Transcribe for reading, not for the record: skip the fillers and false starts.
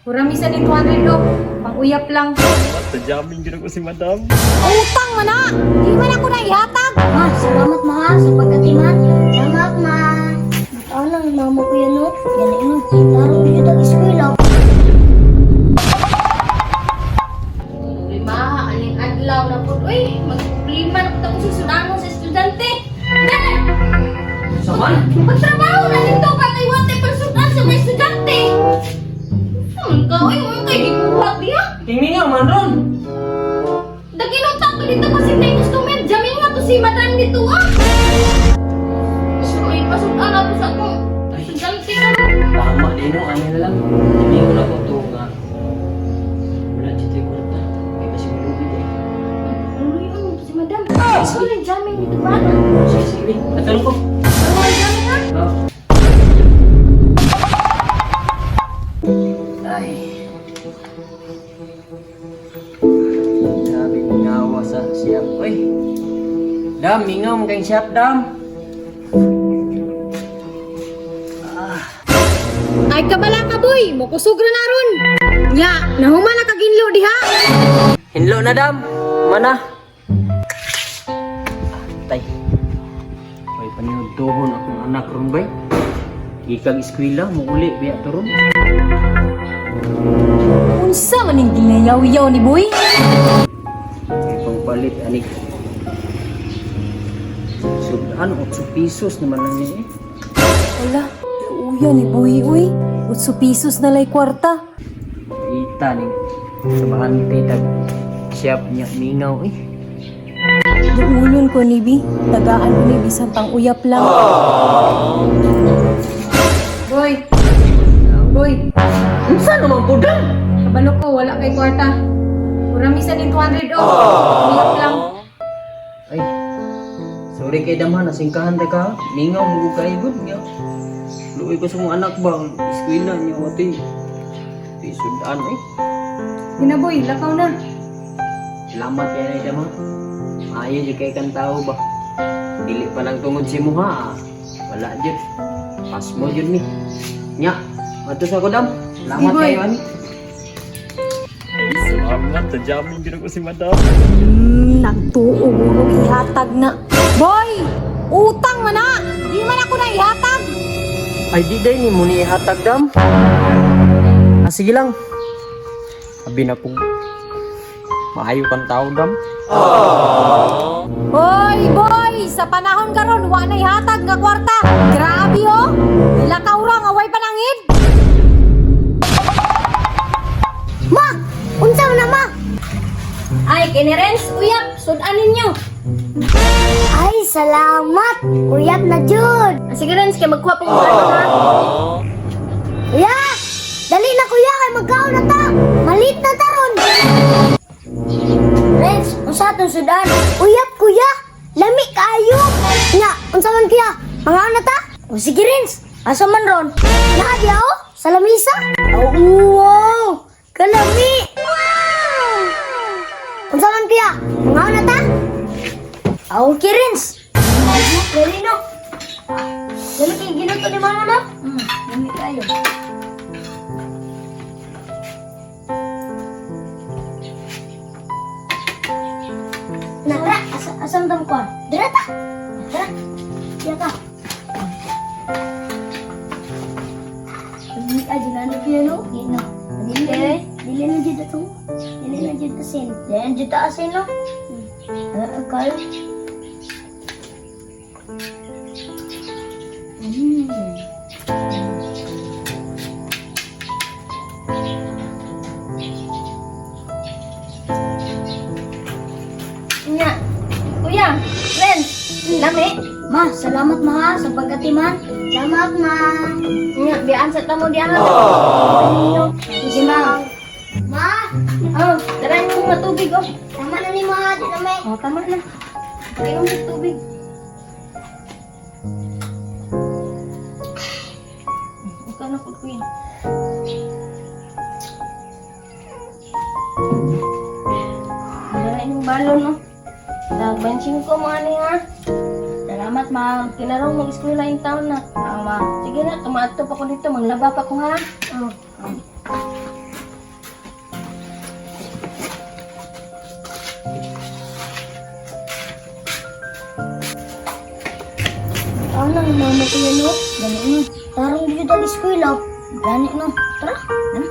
Hurami sa ning 200 do. Pang-uyap lang. Sa jamming gina ko si madam. Utang man na! Di man ako na ihatag! Ma, salamat ma ha, sa pagkatiman. Salamat ma. Mataon lang mama ko yan no. Yan no. Tarong yun ang eskwela. Problema, aning adlaw na po. Uy, magproblema na po ako susudangon sa estudyante. Saman? Magtrabaho na dito ka kay wate pagsudan sa mga estudyante. Saan ka? Uy, mo kay gikuha diha. Tingin nga man ron. Daginutang ko dito kasi may customer. Jamin nga to si madam dito ah. Gusto ko ipasudan na to sa akong estudyante ka. Tama din no, ano na lang. Hindi ko na ko to nga. Wala dito yung kwarta. May kasi malubid eh. Ano yun si madam? Gusto yung jamin dito ba? Sige, sige. Natanong ko. Ano yung jamin ha? Oh. Ay. Grabe, mingawa sa siyap. Uy. Dam, mingaw mo kayong siyap, dam. Ay kabala ka boy, mukusog ra na ron. Nya, nahuma na kaginlo diha. Hinlo na, dam. Mana. Tay. May paniudtohon akong anak ron bay. Gikag eskwela, muuli biya to ron. Unsa man ning ginayaw-yaw ni boy? May pangpalit anig. Sudan, 8 pesos naman lang niya eh. Wala, luya ni boy uy. 8 pesos na lay kwarta. Ita ning sabahante tag siyap niya mingaw eh. Duulon ko ni Bi, tagaan ko ni bisan pang uyap lang. Boy. Boy, Unsa naman po dam? kabalo ko wala kay kwarta. Hurami sa ning 200 oh. Uyap lang. Ay. Sorry kay dam ha, nasingkahan ta ka. Mingaw mo kay gud niya. Luoy ko sa mga anak ba, eskwela niya ate. Ti sudan eh. Hina boy, lakaw na. Salamat kay na dam ha. Maayo jud kay kang tao ba. Dili pa lang tungod si mo ha. Wala jud. Pas mo jud ni. Nya, mato sa ko dam. Salamat Sige, boy. kayo ani. Salamat sa jamming gina ko si madam. Nagtuo guro ihatag na. Boy, utang man na. Di man ako na ihatag. Ay di day ni mo ni ihatag dam. Ah, sige lang. Abi na kung maayo kang tao dam. Hoy, boy, sa panahon karon wa na ihatag nga kwarta. Grabe oh. Lakaw ra nga way panangid. Ma! Unsa man na ma? Ay, kini Renz, uyap, sudan ninyo. Ay, salamat. Uyap na jud. Ah, sige Renz, kay magkuha pong ano ha. Kuya! Dali na kuya kay magkaon na ta. Malit na ta ron. Renz, unsa atong sudan? Uyap kuya. Lami kaayo. Nya, unsa man kuya? Mangaon na ta? O sige Renz, asa man ron? Naa diha oh, sa lamisa. Oh, wow! Kalami! Unsa man kuya? Mangaon na ta? Ah, okay Renz. Dali no. Dali kay ginuto ni mama no? Lami kaayo. Na, tara, asa, asam tam ko. Dara ta. Tara. Diya ka. Dili ka dyan na piano. Dili. Dili. Dili na dyan ito. Dili na dyan asin. Dili na dyan asin no. Ano kayo? Nya. Kuya, Renz, lami. Ma, salamat ma ha, sa pagkatiman. Salamat ma. Nya, biyaan sa tamo diha. Si ma. Ma, Oh, tara mo nga tubig oh. tama na ni ma. Di na may. Oh, tama na. Inom sa tubig. Ikaw na po, kuya. Dala inyong balon, no? Nagbansin ko mga ni, ha? Salamat ma'am. Kinarong mag-eskwela yung taon na. Tama. Sige na, tumaadto pa ko dito. Manglaba pa ko, ha? Oh. Ano ang mama kuya no? Gani no. Tarong gyud ang eskwela. Gani no. Tara. Ano?